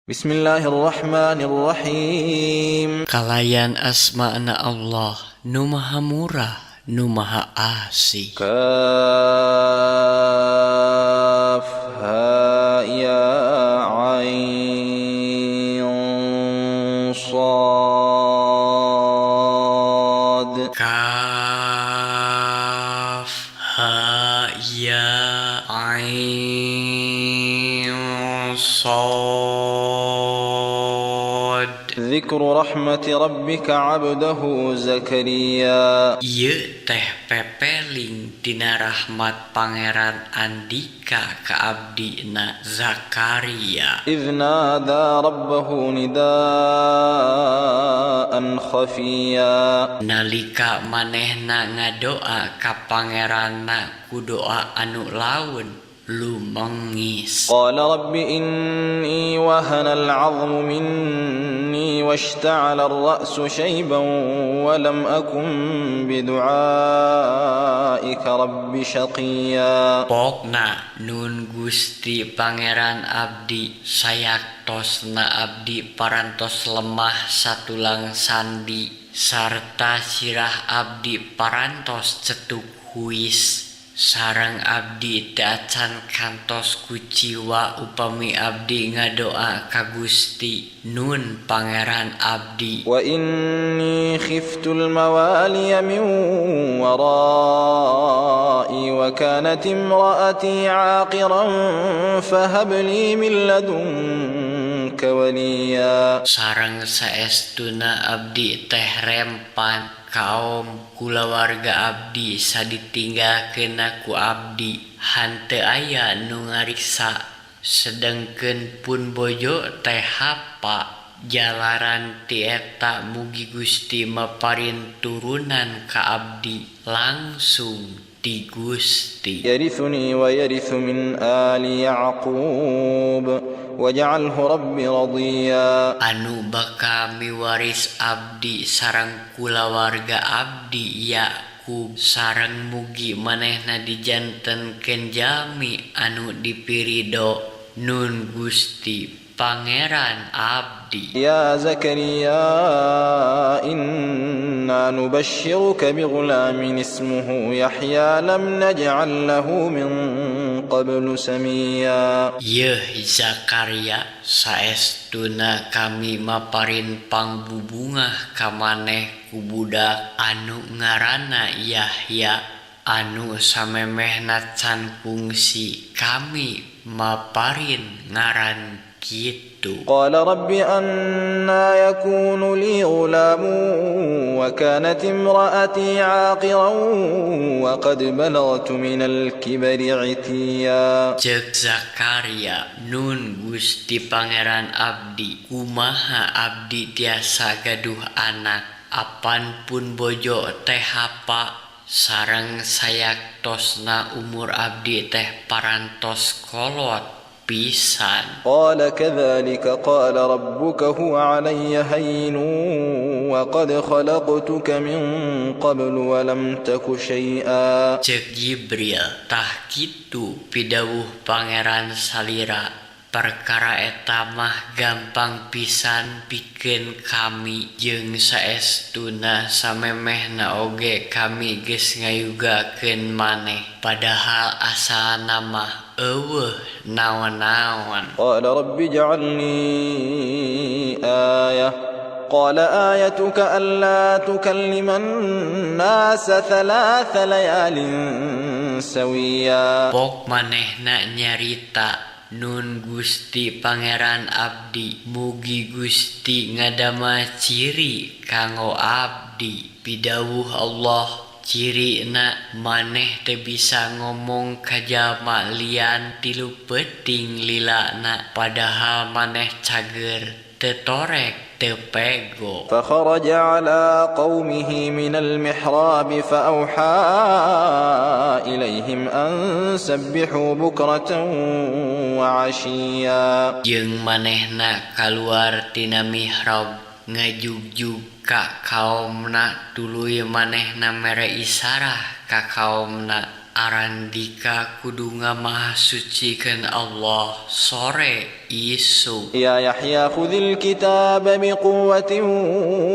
Bismillahirrahmanirrahim. Kalayan asmana Allah nu maha murah nu maha asih. Kaf ha ya ain sad. Kaf ha ya ain sad. ذكر رحمة ربك عبده زكريا. Ieu teh pepeling tina rahmat Pangeran Andika ka abdina Zakaria. إذ نادى ربه نداء خفيا. Nalika manehna ngadoa ka Pangeranna ku doa anu laun lumengis. قال رب إني وهن العظم مني واشتعل الرأس شيبا ولم أكن بدعائك رب شقيا. Pokna, nun Gusti Pangeran abdi, sayaktosna abdi parantos lemah satulang sandi sarta sirah abdi parantos cetuk huis, sareng abdi teu acan kantos kuciwa upami abdi ngadoa ka Gusti nun Pangeran abdi. وإني خفت الموالي من ورائي وكانت امرأتي عاقرا فهب لي من لدنك وليا. Sareng saestuna abdi teh rempan kaom kulawarga abdi saditinggalkeunna ku abdi, henteu aya nu ngariksa, sedengkeun pun bojo teh hapa. Jalaran ti eta mugi Gusti maparin turunan ka abdi langsung ti Gusti. يرثني ويرث من آل يعقوب واجعله رب رضيا. Anu bakal miwaris abdi sareng kulawarga abdi Yakub, sareng mugi manehna dijantenkeun jalmi anu dipirido nun Gusti Pangeran abdi. يا زكريا إنا نبشرك بغلام اسمه يحيى لم نجعل له من قبل سميا. Yeuh Zakaria, saestuna kami maparin pangbubungah ka maneh ku budak anu ngaranna Yahya anu samemehna can kungsi kami maparin ngaran kitu. قال رب أنى يكون لي غلام وكانت امرأتي عاقرا وقد بلغت من الكبر عتيا. Ceuk Zakaria, "Nun Gusti Pangeran abdi, kumaha abdi tiasa gaduh anak, apan pun bojo teh hapa, sareng sayaktosna umur abdi teh parantos kolot pisan?" قال كذلك قال ربك هو علي هين وقد خلقتك من قبل ولم تك شيئا. Ceuk Jibril, "Tah kitu pidawuh Pangeran salira, perkara eta mah gampang pisan pikeun kami, jeung saestuna samemehna oge kami geus ngayugakeun maneh, padahal asalna mah euweuh naon-naon." قال رب اجعل لي آية. قال آيتك ألا تكلم الناس 3 ليال سويا. Pok manehna nyarita, "Nun Gusti Pangeran abdi, mugi Gusti ngadamel ciri kanggo abdi." Pidawuh Allah, "Cirina maneh teu bisa ngomong ka jalma lian 3 peuting lilana, padahal maneh cager, teu torek, teu pego." فخرج على قومه من المحراب فأوحى إليهم أن سبحوا بكرة وعشيا. Jeung manehna kaluar tina mihrab ngajugjug ka kaomna, tuluy manehna mere isarah ka kaomna. Arandika kudu ngamahasucikeun Allah sore isuk. يا يحيى خذ الكتاب بقوة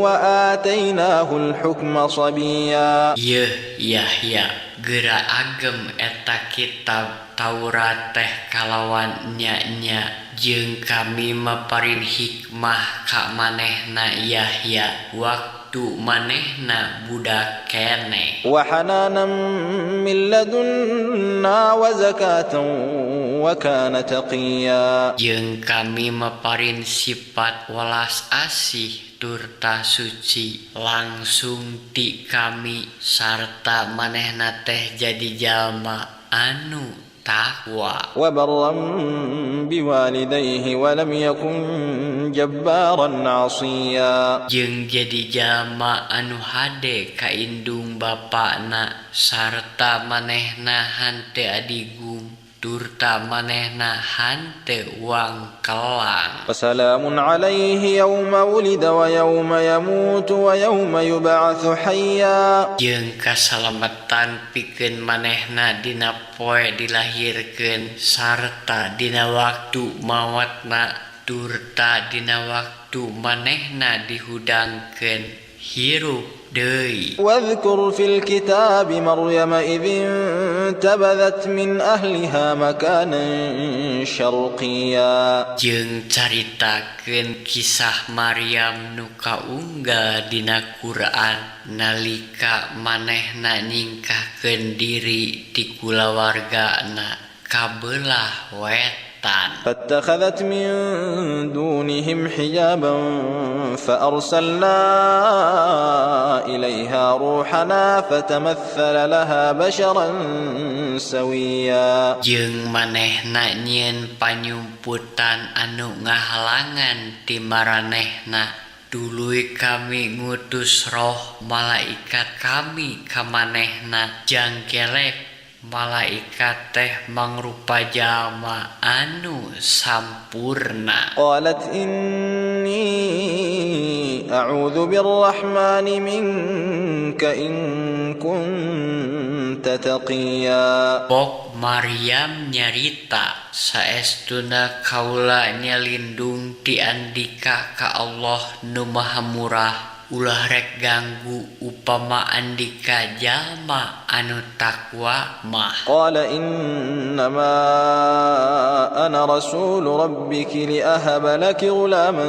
وآتيناه الحكم صبيا. Yeuh Yahya, geura agem eta kitab Taurat teh kalawan nya-nya jeung kami maparin hikmah ka manehna Yahya waktu manehna budak keneh. وحنانا من لدنا وزكاة وكان تقيا. Jeung kami maparin sifat welas asih turta suci langsung ti kami sarta manehna teh jadi jalma anu takwa. وبرا بوالديه ولم يكن جبارا عصيا. Jeung jadi jalma anu hade ka indung bapana sarta manehna henteu adigung turta manehna henteu wangkelang. وسلام عليه يوم ولد ويوم يموت ويوم يبعث حيا. Jeung kasalamatan pikeun manehna dina poe dilahirkeun sarta dina waktu maotna turta dina waktu manehna dihudangkeun hirup deui. واذكر في الكتاب مريم إذ انتبذت من أهلها مكانا شرقيا. Jeung caritakeun kisah Maryam nu kaunggal dina Quran nalika manehna nyingkahkeun diri ti kulawargana ka beulah wetan. فاتخذت من دونهم حجابا فأرسلنا إليها روحنا فتمثل لها بشرا سويا. Jeung manehna nyieun panyumputan anu ngahalangan ti maranehna, tuluy kami ngutus roh malaikat kami ka manehna jangkelek malaikat teh mangrupa jalma anu sampurna. قالت إني أعوذ بالرحمن منك إن كنت تقيا. Pok Maryam nyarita, saestuna kaula nyalindung ti andika ka Allah nu Maha Murah, ulah rek ganggu upama andika jalma anu takwa mah. قال إنما أنا رسول ربك لأهب لك غلاما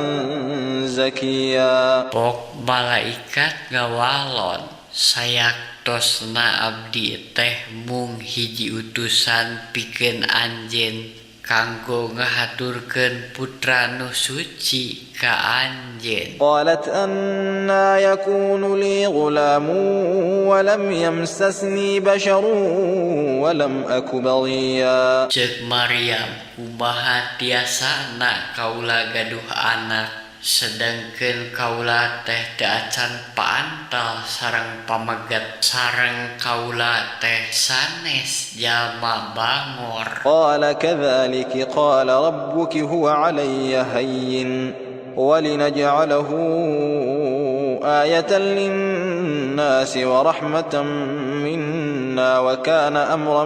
زكيا. Pok malaikat ngawalon, sayaktosna abdi teh mung hiji utusan pikeun anjeun kanggo ngahaturkeun putra nu suci ka anjeun. قالت أنى يكون لي غلام ولم يمسسني بشر ولم أك بغيا. Ceuk Maryam, kumaha tiasana kaula gaduh anak sedangkeun kaula teh teu acan paantel sareng pameget sareng kaula teh sanes jalma bangor. قال كذلك قال ربك هو علي هين ولنجعله آية للناس ورحمة منا وكان أمرا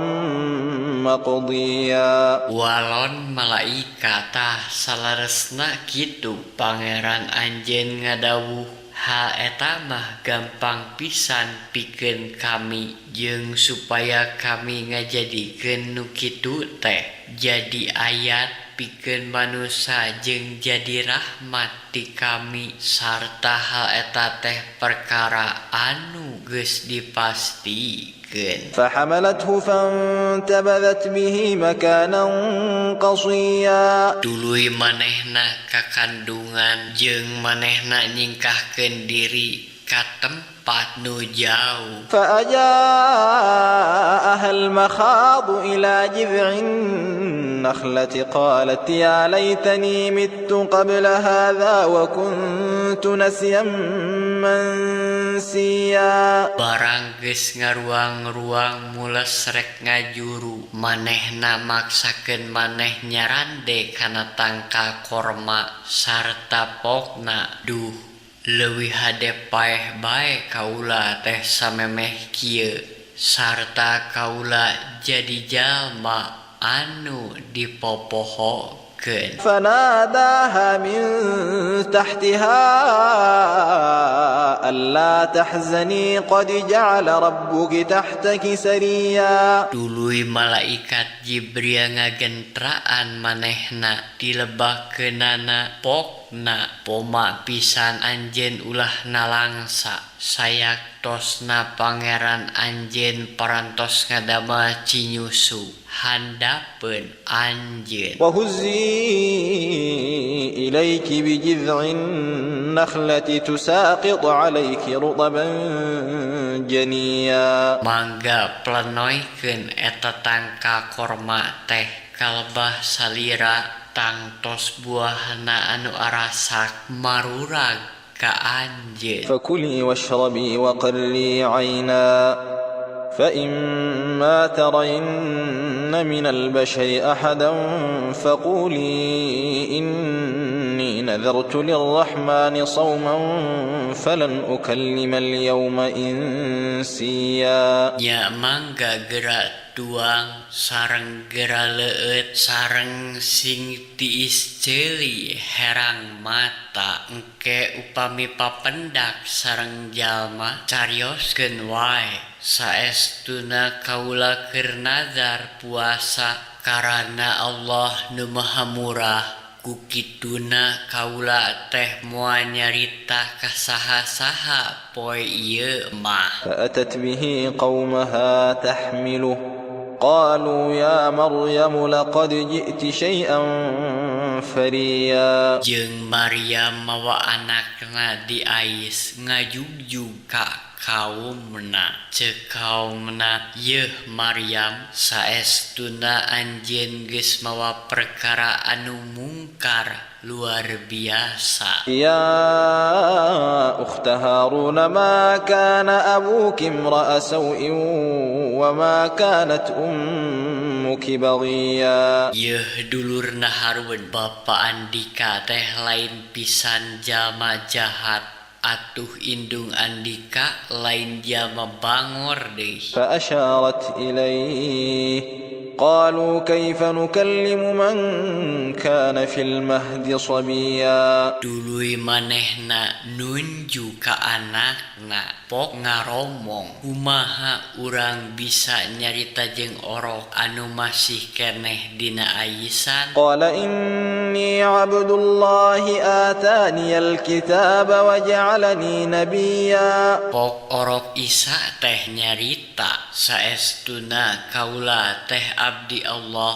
مقضيا. Walon malaikat, tah saleresna kitu Pangeran anjeun ngadawuh, hal eta mah gampang pisan pikeun kami jeung supaya kami ngajadikeun nu kitu teh jadi ayat pikeun manusa jeung jadi rahmat ti kami sarta hal eta teh perkara anu geus dipastikeun. فحملته فانتبذت به مكانا قصيا. Tuluy manehna kakandungan jeung manehna nyingkahkeun diri ka tempat nu jauh. فأجاءها المخاض إلى جذع النخلة قالت يا ليتني مت قبل هذا وكنت نسيا منسيا. Barang geus ngaruang-ruang mules rek ngajuru, manehna maksakeun maneh nyarande kana tangkal korma sarta pokna, duh, leuwih hade paeh bae kaula teh samemeh kieu. Sarta kaula jadi jalma anu dipopohokeun. فناداها من تحتها ألا تحزني قد جعل ربك تحتك سريا. Tuluy malaikat Jibril ngagentraan manehna dilebahkeunana pokna poma pisan anjeun ulah nalangsa sayaktosna Pangeran anjeun parantos ngadamel cinyusu handapeun anjeun. وهزي إليك بجذع النخلة تساقط عليك رطبا جنيا. Mangga plenoykeun eta tangka korma teh kalebah salira tangtos buahna anu arasak marurag ka anjeun. فكلي واشربي وقري عينا فإما ترين من البشر أحدا فقولي إني نذرت للرحمن صوما فلن أكلم اليوم إنسيا. Nya mangga geura tuang sareng geura leueut sareng sing tiis ceuli herang mata engke upami papendak sareng jalma carioskeun wae saestuna kaula keur nazar puasa karana Allah nu Maha Murah ku kituna kaula teh moal nyarita ka saha-saha poe ieu mah. فأتت به قومها تحمله قالوا يا مريم لقد جئت شيئا فريا. Jeung Maryam mawa anakna diais ngajugjug ka kaumna. Ceuk kaumna, yeuh Maryam, saestuna anjeun geus mawa perkara anu mungkar luar biasa. يا أخت هارون ما كان أبوك امرأ سوء وما كانت أمك بغيا. Yeuh dulurna Harun, bapa andika teh lain pisan jalma jahat, atuh indung andika lain jalma bangor deui. فأشارت إليه قالوا كيف نكلم من كان في المهد صبيا. Tuluy manehna nunjuk ka anakna pok ngaromong, kumaha urang bisa nyarita jeung orok anu masih keneh dina aisan? قال إني عبد الله آتاني الكتاب وجعلني نبيا. Pok orok Isa teh nyarita, saestuna kaula teh abdi Allah,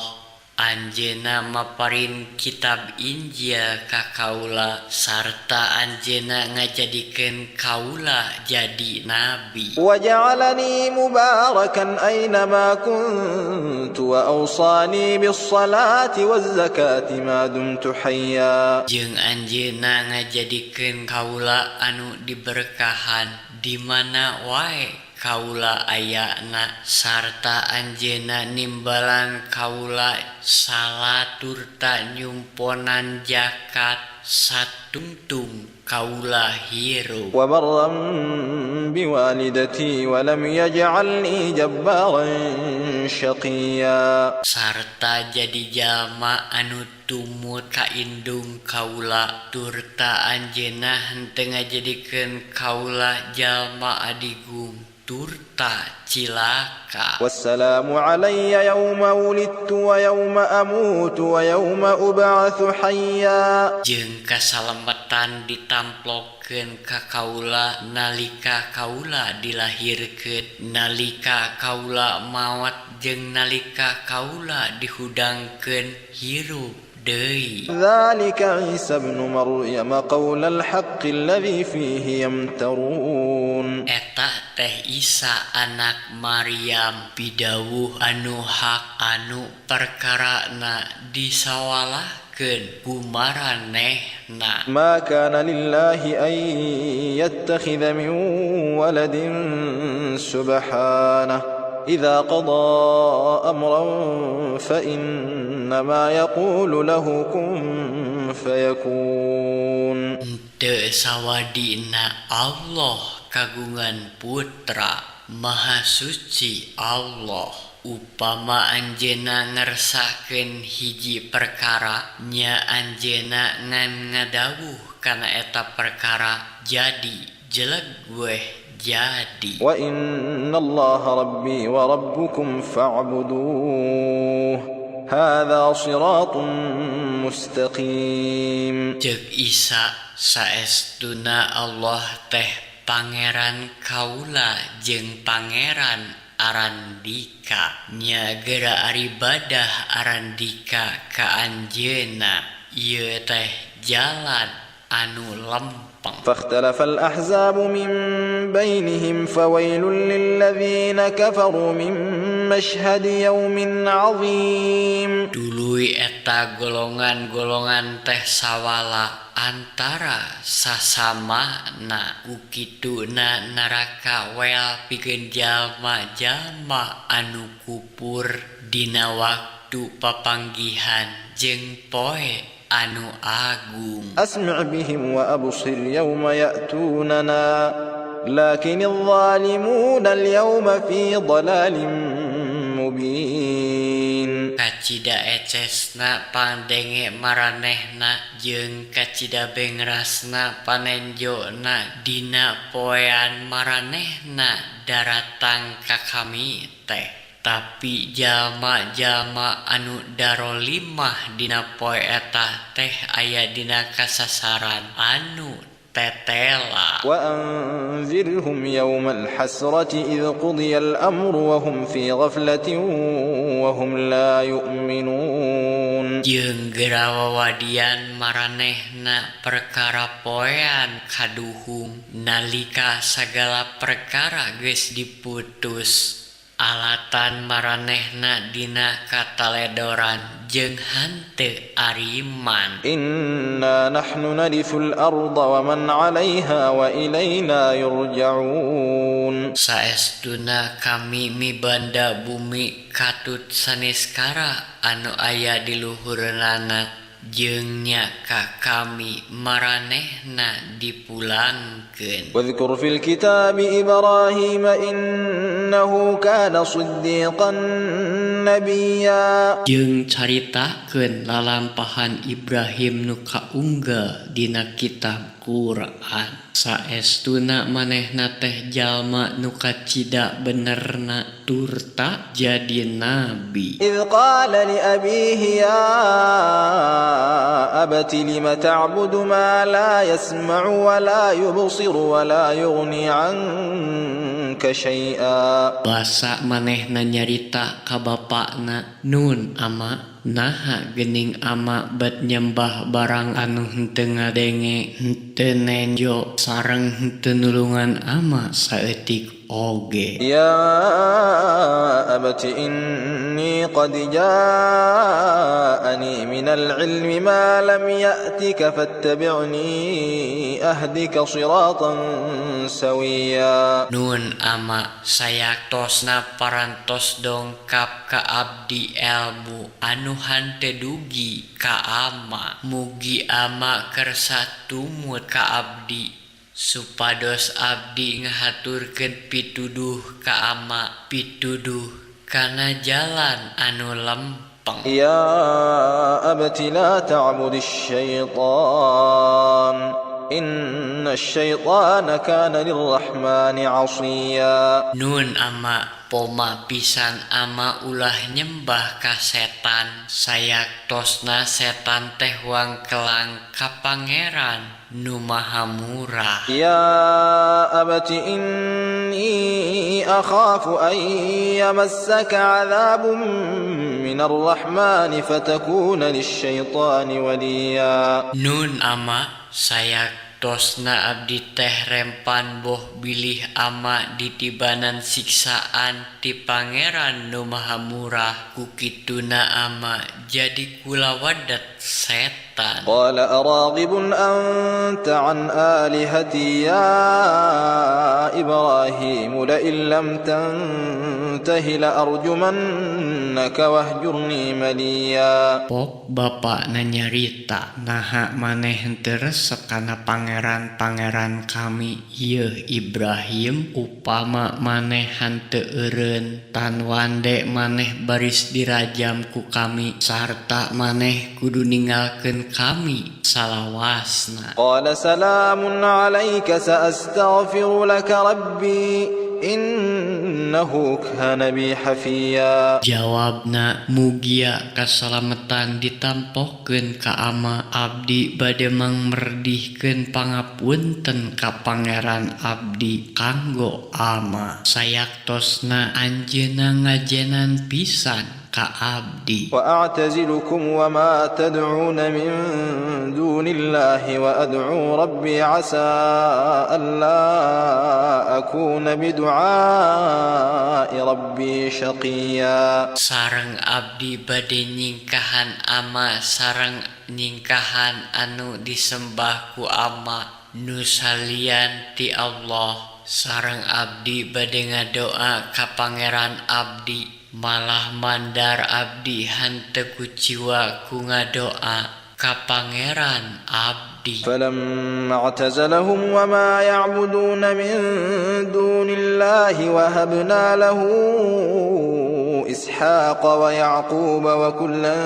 anjeunna maparin kitab Injil ka kaula sarta anjeunna ngajadikeun kaula jadi nabi. وجعلني مباركا أينما كنت وأوصاني بالصلاة والزكاة ما دمت حيا. Jeung anjeunna ngajadikeun kaula anu diberkahan di mana wae kaula ayana sarta anjeunna nimbalan kaula salat turta nyumponan zakat satungtung kaula hirup. وبرا بوالدتي ولم يجعلني جبارا شقيا. Sarta jadi jalma anu tumut ka indung kaula turta anjeunna henteu ngajadikeun kaula jalma adigung turta cilaka. والسلام علي يوم ولدت ويوم أموت ويوم أبعث حيا. Jeung kasalamatan ditamplokeun ka kaula nalika kaula dilahirkeun, nalika kaula maot jeung nalika kaula dihudangkeun hirup deui. ذلك عيسى ابن مريم قول الحق الذي فيه يمترون. Eta teh Isa anak Maryam pidawuh anu hak anu perkarana disawalahkeun ku maranehna. ما كان لله أن يتخذ من ولد سبحانه إذا قضى أمرا فإنما يقول له كن فيكون. Teu sawadina Allah kagungan putra, Maha Suci Allah. Upama Anjeunna ngersakeun hiji perkara, nya Anjeunna ngan ngadawuh kana eta perkara, jadi jeleg weh jadi. وإن الله ربي وربكم فاعبدوه هذا صراط مستقيم. Ceuk Isa, saestuna Allah teh Pangeran kaula jeung Pangeran arandika, nya geura aribadah arandika ka Anjeunna, ieu teh jalan anu lempeng. فاختلف الأحزاب من بينهم فويل للذين كفروا من مشهد يوم عظيم. Tuluy eta golongan-golongan teh sawala antara sasamana, ku kituna neraka wel pikeun jalma-jalma anu kupur dina waktu papanggihan jeung poe anu agung. أسمع بهم وأبصر يوم يأتوننا لكن الظالمون اليوم في ضلال مبين. Kacida ecesna pangdenge maranehna jeung kacida bengrasna panenjona dina poean maranehna daratang ka kami teh, tapi jalma-jalma anu darolimah dina poe eta teh aya dina kasasaran anu tetela. وأنذرهم يوم الحسرة إذ قضي الأمر وهم في غفلة وهم لا يؤمنون. Jeung geura wawadian maranehna perkara poean kaduhung nalika sagala perkara geus diputus, alatan maranehna dina kataledoran jeung henteu ariman. إنا نحن نرث الأرض ومن عليها وإلينا يرجعون. Saestuna kami mibanda bumi katut saneskara anu aya di luhureunana, jeung nya ka kami maranehna dipulangkeun. واذكر في الكتاب إبراهيم إنه كان صديقا نبيا. Jeung caritakeun lalampahan Ibrahim nu kaunggal dina kitab Quran, saestuna manehna teh jalma nu kacida benerna turta jadi nabi. إذ قال لأبيه يا أبت لم تعبد ما لا يسمع ولا يبصر ولا يغني عنك شيئا. Basa manehna nyarita ka bapakna, "Nun ama, naha geuning ama bet nyembah barang anu henteu ngadenge, henteu nenjo, sareng henteu nulungan ama saeutik oge?" يا أبت إني قد جاءني من العلم ما لم يأتك فاتبعني أهدك صراطا سويا. "Nun ama, sayaktosna parantos dongkap ka abdi elmu anu henteu dugi ka ama, mugi ama kersa tumut ka abdi supados abdi ngahaturkeun pituduh ka ama, pituduh kana jalan anu lempeng." يا أبت لا تعبد الشيطان إن الشيطان كان للرحمن عصيا. "Nun ama, poma pisan ama ulah nyembah ka setan, sayaktosna setan teh wangkelang ka Pangeran nu Maha Murah." يا أبت إني أخاف أن يمسك عذاب من الرحمن فتكون للشيطان وليا. "Nun ama, sayaktosna abdi teh rempan boh bilih ama ditibanan siksaan ti Pangeran nu Maha Murah, ku kituna ama jadi kulawarga setan." Setan. قال أراغب أنت عن آلهتي يا إبراهيم لئن لم تنته لأرجمنك واهجرني مليا. Pok bapakna nyarita, naha maneh henteu resep kana pangeran-pangeran kami yeuh Ibrahim? Upama maneh henteu eureun, tan wande maneh baris dirajam ku kami sarta maneh kudu ninggalkeun kami salawasna. قال سلام عليك سأستغفر لك ربي إنه كان بي حفيا. Jawabna, mugia kasalametan ditampokeun ka ama, abdi bade mangmerdihkeun pangapunten ka Pangeran abdi kanggo ama, sayaktosna anjeunna ngajenan pisan ka abdi. وأعتزلكم وما تدعون من دون الله وأدعو ربي عسى ألا أكون بدعاء ربي شقيا. Sareng abdi bade nyingkahan ama sareng nyingkahan anu disembah ku ama nu salian ti Allah, sareng abdi bade ngadoa ka Pangeran abdi, malah mandar abdi henteu kuciwa ku ngadoa ka Pangeran abdi. فلما اعتزلهم وما يعبدون من دون الله وهبنا له إسحاق ويعقوب وكلا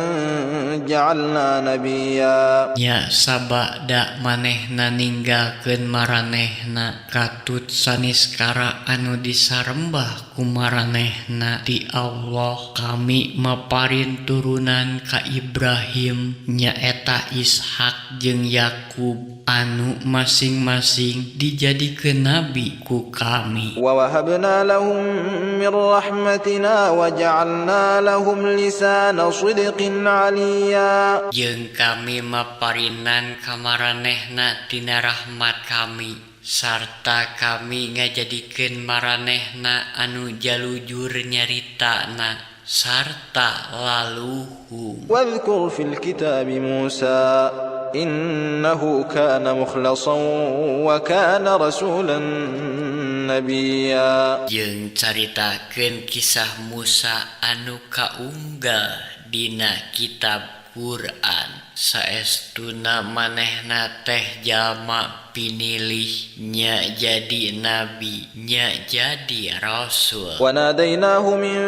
جعلنا نبيا. Nya sabada manehna ninggalkeun maranehna katut saniskara anu disarembah ku maranehna ti Allah, kami maparin turunan ka Ibrahim, nyaeta Ishak jeung Yakub, anu masing-masing dijadikeun nabi ku kami. ووهبنا لهم من رحمتنا وجعلنا لهم لسان صدق عليا. Jeung kami maparinan ka maranehna tina rahmat kami sarta kami ngajadikeun maranehna anu jalujur nyaritana sarta laluhung. واذكر في الكتاب موسى إنه كان مخلصا وكان رسولا نبيا. Jeung caritakeun kisah Musa anu kaunggal dina kitab Quran, saestuna manehna teh jalma pinilih, nya jadi nabi, nya jadi rasul. وناديناه من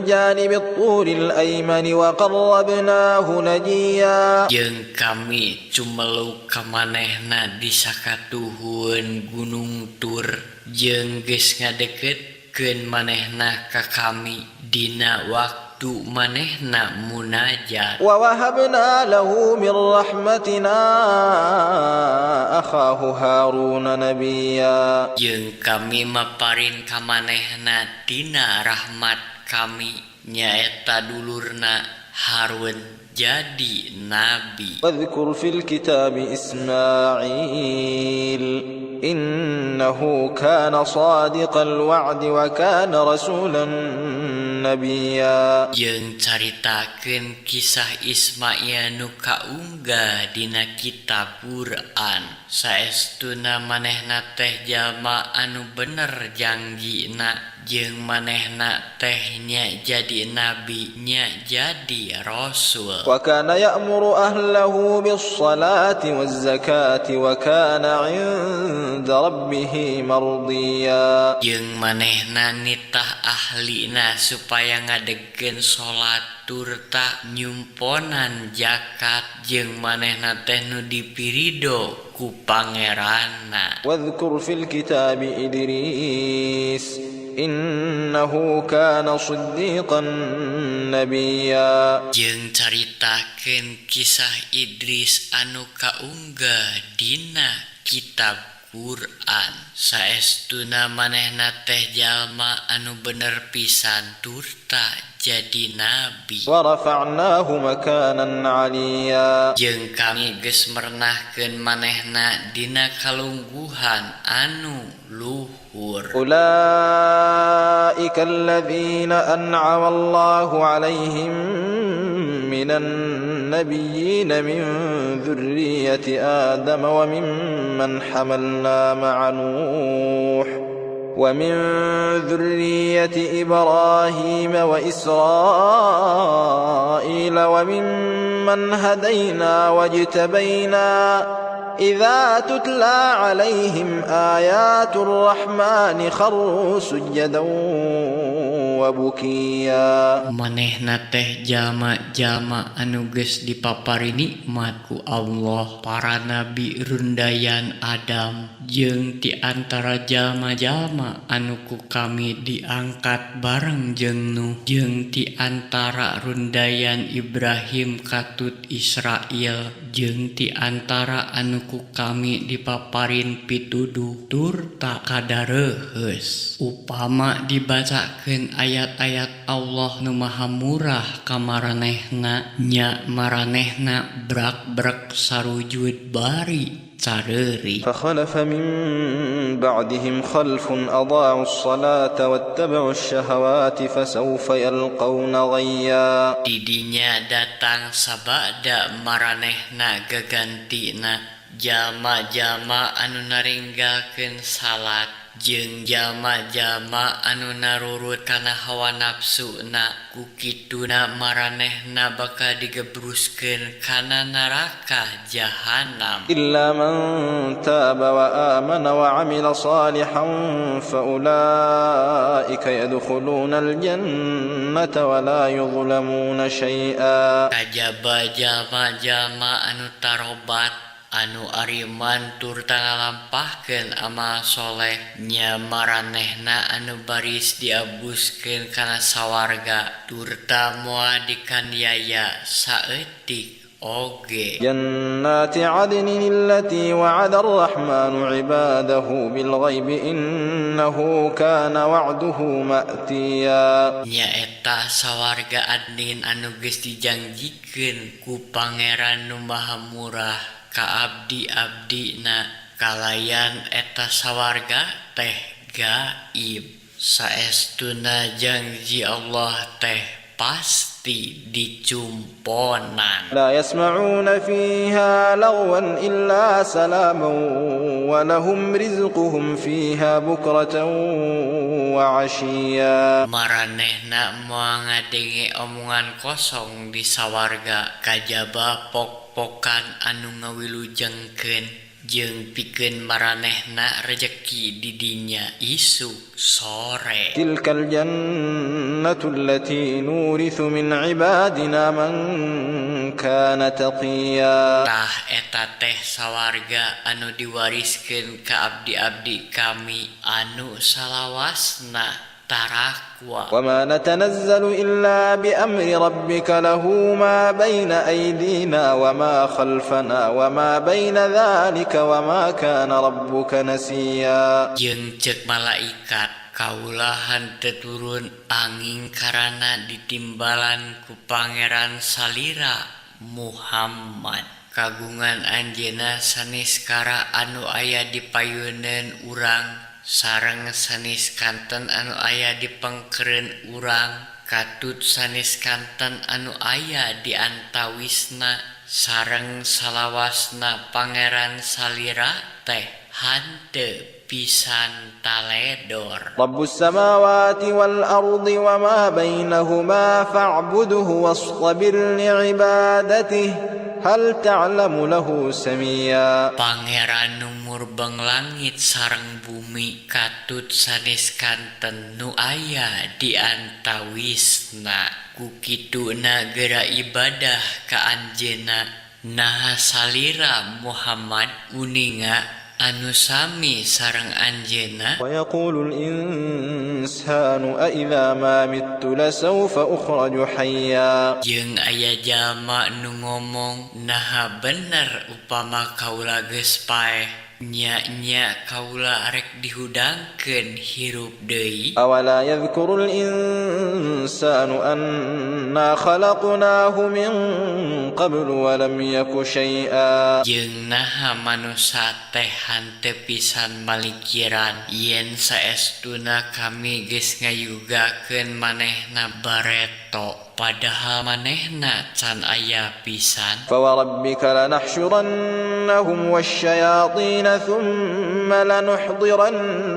جانب الطور الأيمن وقربناه نجيا. Jeung kami cumeluk ka manehna di sakatuhueun gunung Tur jeung geus ngadeketkeun manehna ka kami dina waktu manehna munajat. ووهبنا له من رحمتنا أخاه هارون نبيا. Jeung kami maparin ka manehna tina rahmat kami, nyaeta dulurna Harun, jadi nabi. واذكر في الكتاب إسماعيل إنه كان صادق الوعد وكان رسولا نبيا. Jeung caritakeun kisah Ismail nu kaunggah dina kitab Quran, saestuna manehna teh jalma anu bener jangjina jeung manehna teh nya jadi nabi, nya jadi rasul. وكان يأمر أهله بالصلاة والزكاة وكان عند ربه مرضيا. Jeung manehna nitah ahlina supaya ngadegkeun salat turta nyumponan zakat, jeung manehna teh nu dipirido ku Pangeranna. واذكر في الكتاب إدريس إنه كان صديقا نبيا. Jeung caritakeun kisah Idris anu kaunggah dina kitab Quran, saestuna manehna teh jalma anu bener pisan turta jadi nabi. ورفعناه مكانا عليا. Jeung kami geus mernahkeun manehna dina kalungguhan anu luhur. أولئك الذين أنعم الله عليهم من النبيين من ذرية آدم وممن حملنا مع نوح ومن ذرية إبراهيم وإسرائيل وممن هدينا واجتبينا إذا تتلى عليهم آيات الرحمن خروا سجدا وبكيا. Manehna teh jalma-jalma anu geus dipapari nikmat ku Allah, para nabi rundayan Adam jeung ti antara jalma-jalma anu ku kami diangkat bareng jeung Nuh, jeung ti antara rundayan Ibrahim katut Israil, jeung ti antara anu ku kami dipaparin pituduh turta kadareuheus. Upama dibacakeun ayat-ayat Allah nu Maha Murah ka maranehna, nya maranehna brak-brek sarujud bari careurik. فخلف من بعدهم خلف أضاعوا الصلاة واتبعوا الشهوات فسوف يلقون غيا. Didinya datang sabada maranehna gagantina jalma-jalma anu naringgalkeun salat jeung jalma-jalma anu narurut kana hawa nafsuna. Ku kituna maranehna bakal digebruskeun kana neraka jahanam. إلا من تاب وآمن وعمل صالحا فأولئك يدخلون الجنة ولا يظلمون شيئا. Kajaba jalma-jalma anu tarobat, anu ariman turta ngalampahkeun amal soleh, nya maranehna anu baris diabuskeun kana sawarga turta moal dikaniaya saeutik oge. جنات عدن التي وعد الرحمن عباده بالغيب إنه كان وعده مأتيا. Nyaeta sawarga Adnin anu geus dijangjikeun ku Pangeran nu Maha Murah ka abdi-abdina, kalayan eta sawarga teh gaib. Saestuna janji Allah teh pasti dicumponan. لا يسمعون فيها لغوا إلا سلاما ولهم رزقهم فيها بكرة وعشيا. Maranehna moal ngadenge omongan kosong di sawarga kajaba pok-pokan anu ngawilujengkeun, jeung pikeun maranehna rejeki di dinya isuk sore. تلك الجنة التي نورث من عبادنا من كان تقيا. Tah eta teh sawarga anu diwariskeun ka abdi-abdi kami anu salawasna tarakwa. وما نتنزل إلا بأمر ربك له ما بين أيدينا وما خلفنا وما بين ذلك وما كان ربك نسيا. Jeung cek malaikat, kaula henteu turun anging karana ditimbalan ku Pangeran salira Muhammad. Kagungan anjeunna saniskara anu aya di payuneun urang sareng sanes kanten anu aya di pengkeureun urang katut sanes kanten anu aya di antawisna, sareng salawasna Pangeran salira teh hanteu pisan taledor. رب السماوات والأرض وما بينهما فاعبده واصطبر لعبادته هل تعلم له سميا. Pangeran nu murbeng langit sareng bumi katut sanes kanten nu aya di antawisna, ku kituna geura ibadah ka anjeunna. Naha salira Muhammad uninga anu sami sareng anjeunna? ويقول الإنسان أإذا ما مت لسوف أخرج حيا. Jeung aya jalma nu ngomong, naha bener upama kaula geus paeh, nya-nya kaula rek dihudangkeun hirup deui? أولا يذكر الإنسان أنا خلقناه من قبل ولم يك شيئا. Jeung naha manusa teh hanteu pisan malikiran yen saestuna kami geus ngayugakeun manehna bareto? Padahal manehna can aya pisan. فوربك لنحشرنهم والشياطين ثم لنحضرنهم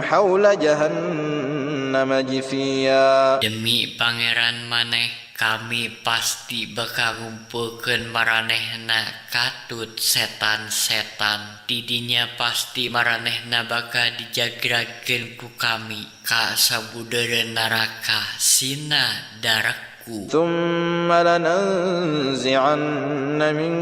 حول جهنم جثيا. Demi Pangeran maneh, kami pasti bakal ngumpulkeun maranehna katut setan-setan. Tidinya pasti maranehna bakal dijagragkeun ku kami ka sabudeureun neraka sina dareku. ثم لننزعن من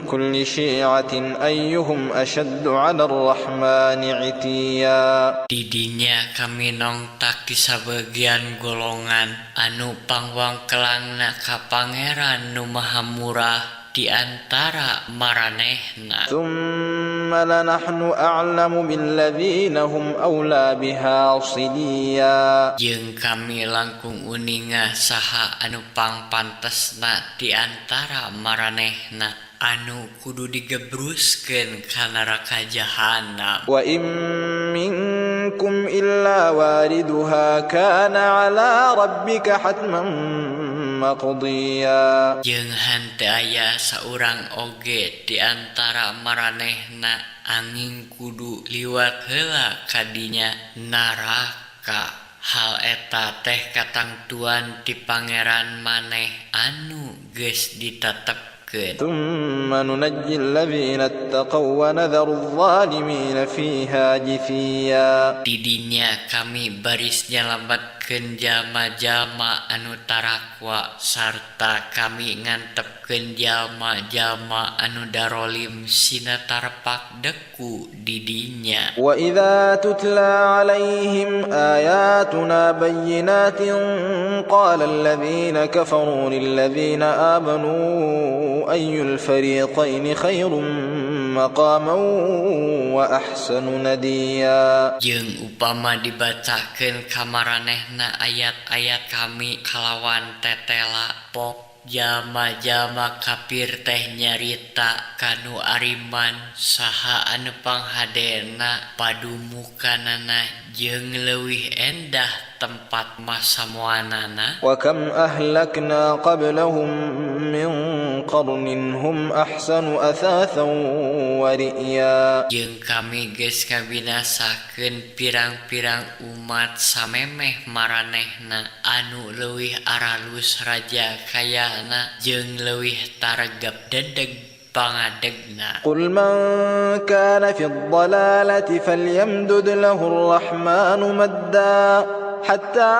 كل شيعة أيهم أشد على الرحمن عتيا. Tidinya kami nongtak di sabagian golongan anu pangwangkelangna ka Pangeran nu Maha Murah di antara maranehna. ثم لنحن أعلم بالذين هم أولى بها صليا. Jeung kami langkung uninga saha anu pangpantesna di antara maranehna anu kudu digebruskeun ka neraka jahanam. وإن منكم إلا واردها كان على ربك حتما مقضيا. Jeung henteu aya saurang oge di antara maranehna angin kudu liwat heula kadinya neraka. Hal eta teh katangtuan ti Pangeran maneh anu geus ditetepkeun. ثم ننجي الذين اتقوا ونذر الظالمين فيها جثيا. Tidinya kami baris nyalametkeun jalma-jalma anu tarakwa sarta kami ngantepkeun jalma-jalma anu darolim sina tarepak deku di dinya. وإذا تتلى عليهم آياتنا بينات قال الذين كفروا للذين آمنوا أي الفريقين خير مقاما وأحسن نديا. Jeung upama dibacakeun ka maranehna ayat-ayat kami kalawan tetela, pok jalma-jalma kafir teh nyarita kanu ariman, saha anu panghadena padumukanana jeung leuwih endah tempat masamuanana? وكم أهلكنا قبلهم من قرن هم أحسن أثاثا ورئيا. Jeung kami geus ngabinasakeun pirang-pirang umat samemeh maranehna anu leuwih aralus raja kayana jeung leuwih taregep dedeg pangadegna. قل من كان في الضلالة فليمدد له الرحمن مدا حتى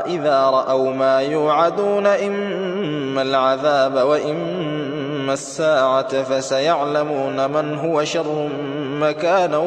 إذا رأوا ما يوعدون إما العذاب وإما الساعة فسيعلمون من هو شر مكانا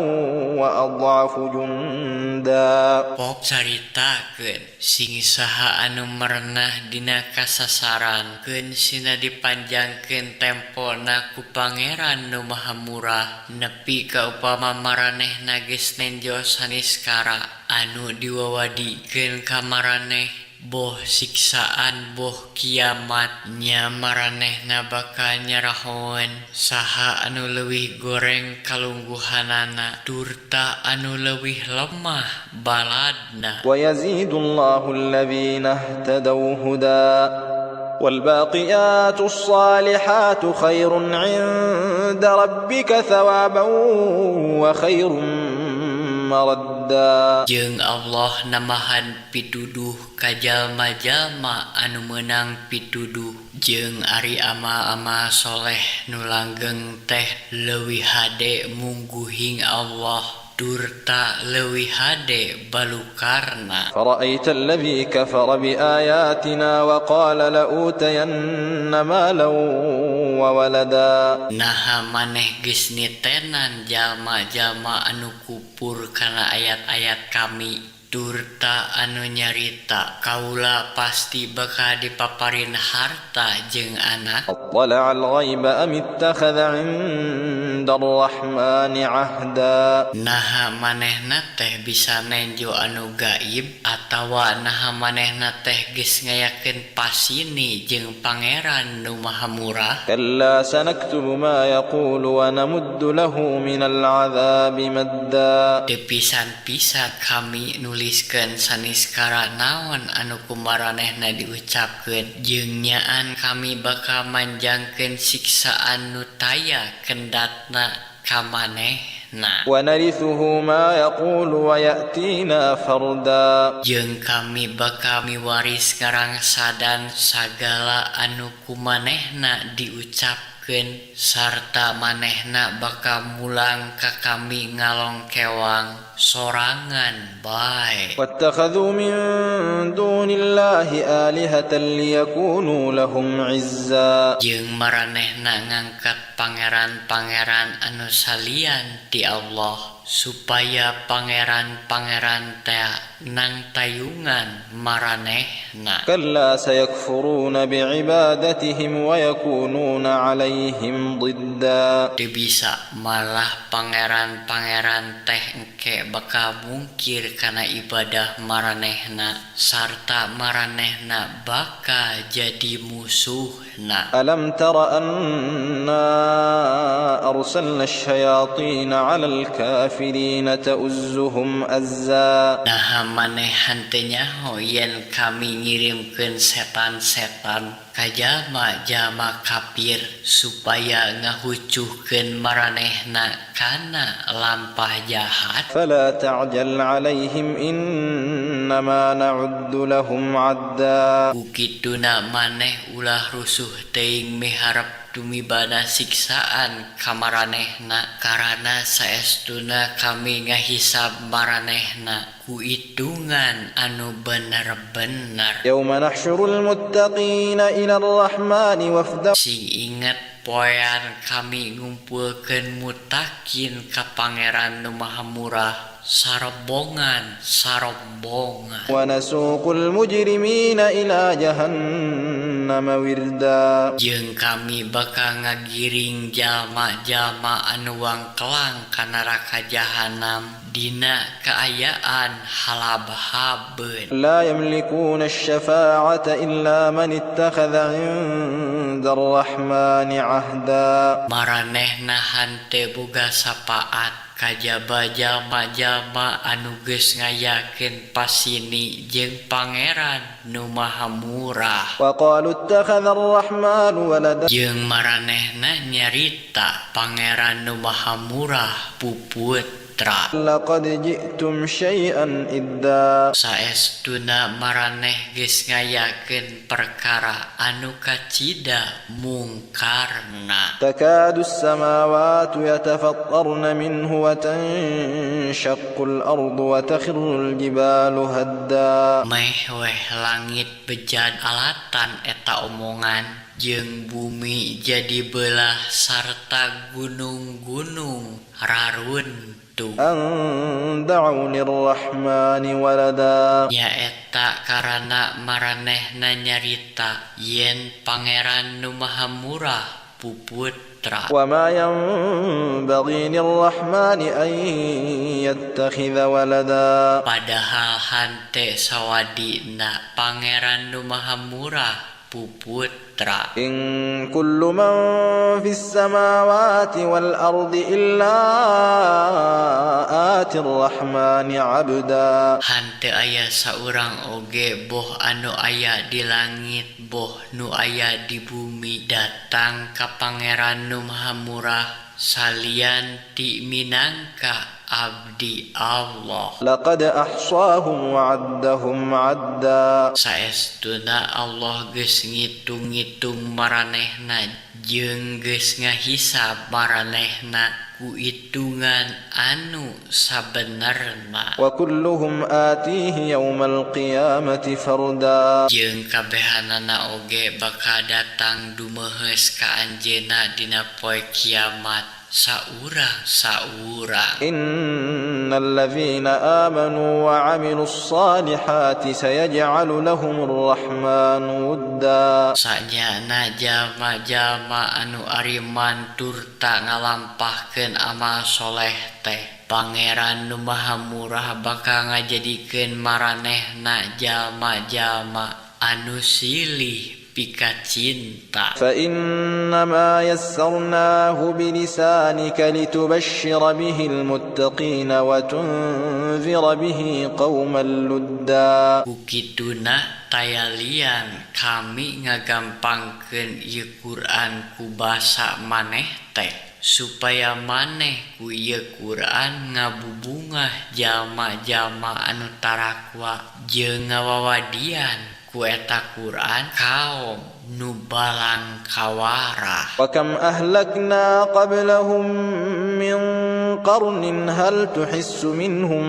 وأضعف جندا. Pok caritakeun sing saha anu merenah dina kasasaran, keun sina dipanjangkeun tempona ku Pangeran nu Maha Murah nepi ka upama maranehna geus nenjo saniskara anu diwawadikeun ka maraneh, boh siksaan boh kiamat, nya maranehna bakal nyarahoeun saha anu leuwih goreng kalungguhanana turta anu leuwih lemah baladna. ويزيد الله الذين اهتدوا هدى والباقيات الصالحات خير عند ربك ثوابا وخير مردا. Jeung Allah nambahan pituduh ka jalma-jalma anu meunang pituduh, jeung ari amal-amal soleh nu langgeng teh leuwih hade mungguhing Allah turta leuwih hade balukarna. فرأيت الذي كفر بآياتنا وقال لأوتين مالا وولدا. Naha maneh geus nitenan jalma-jalma anu kupur kana ayat-ayat kami turta anu nyarita, kaula pasti bakal dipaparin harta jeung anak? أطلع الغيب أم اتخذ عند عند الرحمن عهدا. Naha manehna teh bisa nenjo anu gaib atawa naha manehna teh geus ngayakeun pasini jeung Pangeran nu Maha Murah? كلا سنكتب ما يقول ونمد له من العذاب مدا. Teu pisan-pisan kami nuliskeun saniskara naon anu ku maranehna diucapkeun jeung nyaan kami bakal manjangkeun siksaan nu taya kendatna ka manehna. ونرثه ما يقول ويأتينا فردا. Jeung kami bakal miwaris ngarangsadan sagala anu ku manehna diucapkeun sarta manehna bakal mulang ka kami ngalongkewang sorangan bae. واتخذوا من دون الله آلهة ليكونوا لهم عزا. Jeung maranehna ngangkat pangeran-pangeran anu salian ti Allah supaya pangeran-pangeran teh nangtayungan maranehna. كلا سيكفرون بعبادتهم ويكونون عليهم ضدا. Teu bisa, malah pangeran-pangeran teh engke bakal mungkir kana ibadah maranehna sarta maranehna bakal jadi musuhna. ألم تر أنا أرسلنا الشياطين على الكافرين تؤزهم أزا. Naha maneh henteu nyaho yen kami ngirimkeun setan-setan ka jalma-jalma kafir supaya ngahucuhkeun maranehna kana lampah jahat? فلا تعجل عليهم إنما نعد لهم عدا. Ku kituna maneh ulah rusuh teuing miharep tumibana siksaan ka maranehna, karana saestuna kami ngahisab maranehna ku hitungan anu bener-bener. يوم نحشر المتقين إلى الرحمن وفدا. Sing inget poean kami ngumpulkeun mutakin ka Pangeran nu Maha Murah sarombongan sarombongan. ونسوق المجرمين إلى جهنم وردا. Jeung kami bakal ngagiring jalma-jalma anu wangkelang ka neraka jahanam dina kaayaan halab-habeun. لا يملكون الشفاعة إلا من اتخذ عند الرحمن عهدا. Maranehna henteu boga sapaat kajaba jalma-jalma anu geus ngayakeun pasini jeung Pangeran nu Maha Murah. وقالوا اتخذ الرحمن ولدا. Jeung maranehna nyarita Pangeran nu Maha Murah puputra. لقد جئتم شيئا إدا. Saestuna maraneh geus ngayakeun perkara anu kacida mungkarna. تكاد السماوات يتفطرن منه وتنشق الأرض وتخر الجبال هدا. Meh weh langit bejad alatan eta omongan jeung bumi jadi belah sarta gunung-gunung raruntuh. أن دعوا للرحمن ولدا. Nyaeta karana maranehna nyarita yen Pangeran nu Maha Murah puputra. وما ينبغي للرحمن أن يتخذ ولدا. Padahal hante sawadina Pangeran nu Maha Murah puputra. إن كل من في السماوات والأرض إلا آتي الرحمن عبدا. Henteu aya saurang oge, boh anu aya di langit boh nu aya di bumi, datang ka Pangeran nu Maha Murah salian ti minangka abdi Allah. لقد أحصاهم وعدهم عدا. Saestuna Allah geus ngitung-ngitung maranehna jeung geus ngahisab maranehna ku hitungan anu sabenerna. وكلهم آتيه يوم القيامة فردا. Jeung kabehanana oge bakal datang dumeheus ka anjeunna dina poe kiamat saurang-saurang. إن الذين آمنوا وعملوا الصالحات سيجعل لهم الرحمن ودا. Sanyana jalma-jalma anu ariman turta ngalampahkeun amal soleh teh, Pangeran Nu Maha Murah bakal ngajadikeun maranehna jalma-jalma anu silih pikacinta. فإنما يسرناه بلسانك لتبشر به المتقين وتنذر به قوما لدا. Ku kituna taya lian kami ngagampangkeun ieu Quran ku basa maneh teh, supaya maneh ku ieu Quran ngabubungah jalma-jalma anu tarakwa jeung ngawawadian ku eta Quran kaom nu balang kawarah. وكم أهلكنا قبلهم من قرن هل تحس منهم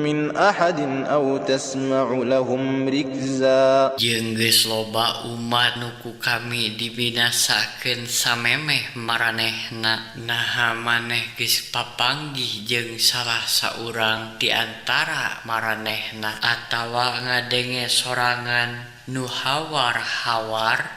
من أحد أو تسمع لهم ركزا. Jeung geus loba umat nu ku kami dibinasakeun samemeh maranehna. Naha maneh geus papanggih jeung salah saurang di antara maranehna atawa ngadenge sorangan nu hawar-hawar?